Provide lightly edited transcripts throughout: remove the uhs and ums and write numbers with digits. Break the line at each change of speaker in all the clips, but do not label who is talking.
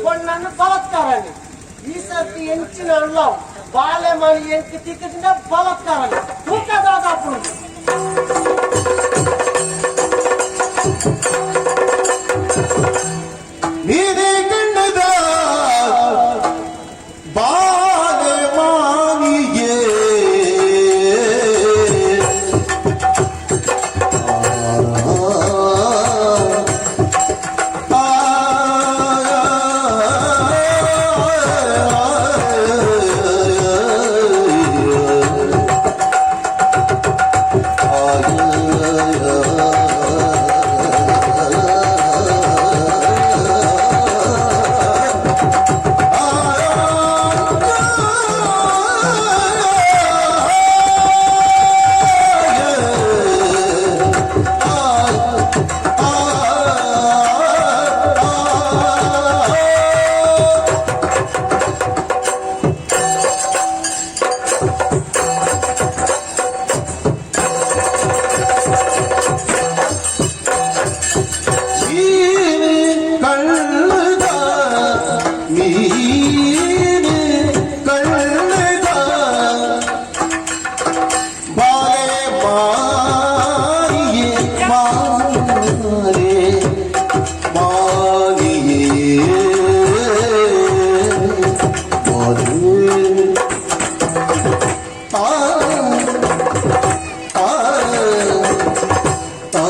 ಪೊಣ್ಣನ್ನು ಬಲತ್ಕಾರನಿ. ಈ ಸರ್ತಿ ಎಂಚಿನ ಅಲ್ಲ ಬಾಲೆ ಮಣಿ ಎಂಕ್ ತಿಕ್ಕದಿಂದ ಬಲತ್ಕಾರನಿ ತೂಕದಾದ.
ನೀನೇ ಕಂಡದ ಬಾಲೆ ಮಾನಿಗೆ. ಆ, ನೀನು ಕಳ್ಳದ, ನೀನು ಕಳ್ಳದ ಬಾಲೆ ಮಾರಿಯೇ, ಮಾರೆ ಮಾರಿಯೇ, ಮಾರೆ. ಆ ಆ ಆ.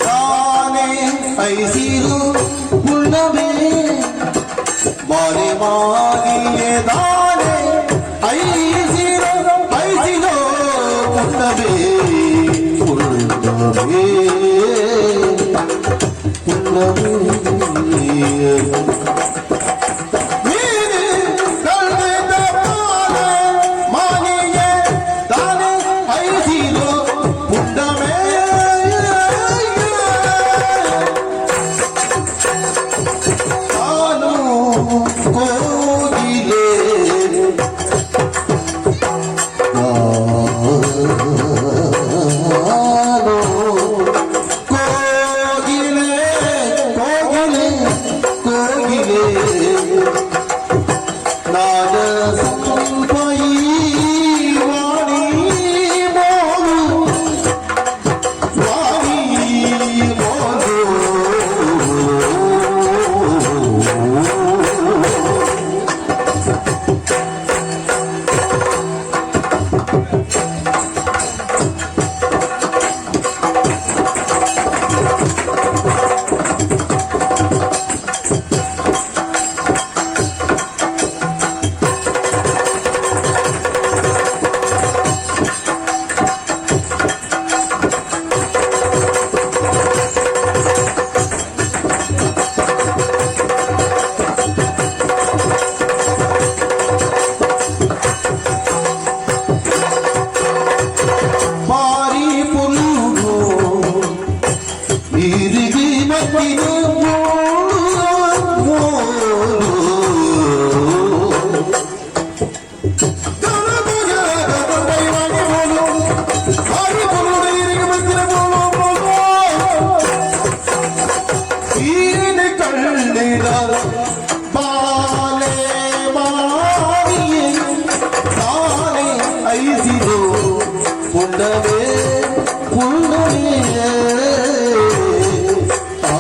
ತಾನೇ ಐಸಿರು ಪುಣ್ಣಮೇ, ಬಾರೆ ಮಾನಿಯೇ, ದಾನೆ ಐಸಿರು, ಐಸಿರು ಪುಣ್ಣಮೇ, ಪುಣ್ಣಮೇ, ಪುಣ್ಣಮೇ. ನೀನು ಕಳೆದ ಬಾಲೆ ಮಾನಿಯೇ, ದಾನೆ ಐಸಿರು ಪುಣ್ಣಮೇ. ತಾನು ಕೋಗಿಲೆ, ನಾನು ಕೋಗಿಲೆ, ಕೋಗಿಲೆ, ಕೋಗಿಲೆ. ಐಸಿರೋ ಪುಣ್ಣಮೆ ಪುಣ್ಣಮೆ ಆ.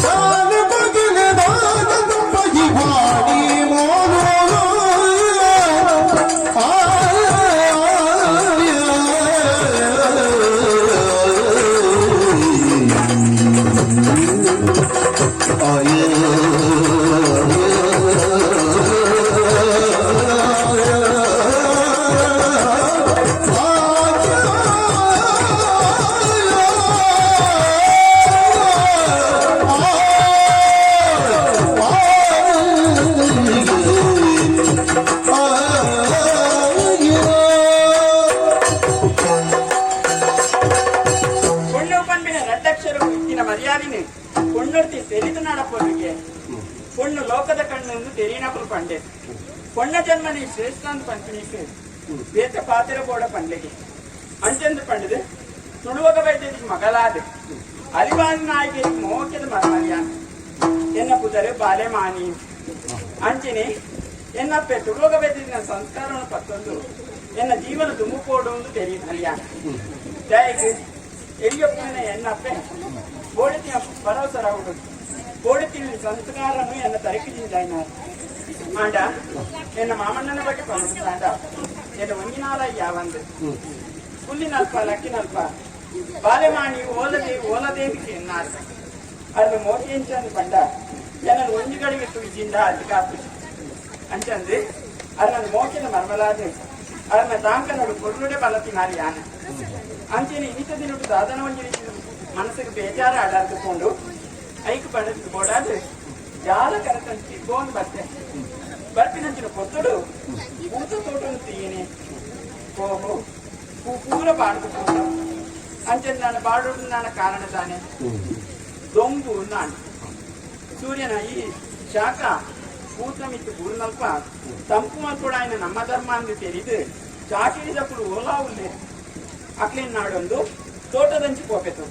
ನಾನು ಬದಲಿದಾದ ಪಯಿವಾಡಿ ಮೋನು ಆ.
ಪೊಣ್ಣು ಪಂಪಿನ ರಡ್ಡಕ್ಷರ ಇತ್ತಿನ ಮರ್ಯಾದಿನ ಪೊಣ್ಣೊರ್ತಿ ತೆರಿದು ನಡಪೊರಿಗೆ ಪೊಣ್ಣು ಲೋಕದ ಕಣ್ಣು ತೆರಿನಪುಲು ಪಂಡೆ. ಪೊಣ್ಣ ಜನ್ಮನಿ ಶ್ರೇಷ್ಠ ಅಂತ ಪಂಪಿನಿಕ್ ಬೇತ ಪಾತಿರ ಬೋಡ ಪಂಡ್ಲೆಗೆ ಅಂಚಂದು ಪಂಡದು ತುಳುವಗ ಬೈದಿಗೆ ಮಗಲಾದ ಅಲಿವಾನ್ ನಾಯಿಗೆ ಮೋಕೆದ ಮರ್ಮರ್ಯಾನ್. ಎನ್ನ ಪುದರೆ ಬಾಲೆ ಮಾನಿ ಅಂಚಿನಿ ಎನ್ನಪ್ಪೆ ತುಳುವಗ ಬೈದಿನ ಸಂಸ್ಕಾರವನ್ನು ಪತ್ತೊಂದು ಎನ್ನ ಜೀವನ ದುಮುಕೋಡು ಒಂದು ತೆರಿಯ ಅಲಿಯಾನ್. ದಯಗೆ ಎಲ್ಲಿಯೊಪ್ಪನ ಎನ್ನಪ್ಪೆ ಬೋಡಿತಿನ ಭರವಸರಾಗುಡು ಬೋಡಿತಿನ ಸಂಸ್ಕಾರನು ಎನ್ನ ತರಕಿಜಿಂದಾಯ್ನ ಆಂಡ ಎನ್ನ ಮಾಮಣ್ಣನ ಬಗ್ಗೆ ಪಂಡ ಎನ್ನ ಒಂಜಿನಾಲ ಯಾವಂದು ಹುಲ್ಲಿನಲ್ಪ ಲಕ್ಕಿನಲ್ಪ ಬಾಲೆಮಾಣಿ ಓಲದೆ ಓಲದೇವಿಗೆ ಎನ್ನಾರು ಅಲ್ಲಿ ಮೋತಿಯಂಚಂದು ಪಂಡ ಎನ್ನನ್ನು ಒಂಜಿ ಗಡಿಗೆ ತುಯಿಜಿಂದ ಅಲ್ಲಿ ಕಾಪು ಅಂಚಂದು ಅರ್ನ ಮೋಕಿನ ಮರ್ಮಲಾದೆ ಅರ್ನ ತಾಂಕನಡು ಪೊರ್ಲುಡೆ ಬಲತಿನಾರಿ ಯಾನ. ಅಂಚೆನೆ ಇನ್ನಿತ ದಿನಟ್ಟು ದಾದನ ಒಂಜಿ ರೀತಿ ಮನಸ್ಸಿಗೆ ಬೇಜಾರ ಆಡಾಡ್ಕೊಂಡು ಐಕ್ ಪಡೆದು ಬೋಡಾದ ಜಾಲ ಕರತಂಚಿ ಬೋನ್ ಬರ್ತೆ ಬರ್ಪಿನಂಚಿನ ಕೊತ್ತಡು ಪೂತ ತೋಟನು ತೀಯನೆ ಓಹೋ ಪೂ ಪೂರ ಬಾಡ್ದು ಪೂತ ಅಂಚೆ ನಾನು ಬಾಡು ನನ್ನ ಕಾರಣ ತಾನೆ ದೊಂಬು ನಾನು ಸೂರ್ಯನ ಈ ಶಾಖ ಪೂತ ಮಿತ್ತು ಬೂರ್ನಲ್ಪ ತಂಪು ಮಲ್ಪುಡ ఆయన ನಮ್ಮ ಧರ್ಮ ಅಂದು ತೆರಿದು ಚಾಕಿರಿದప్పుడు ಓಲಾ ಉಲ್ಲೆ ಅಕ್ಲಿನ್ ನಾಡೊಂದು ತೋಟದಂಚಿ ಪೋಪೆತು.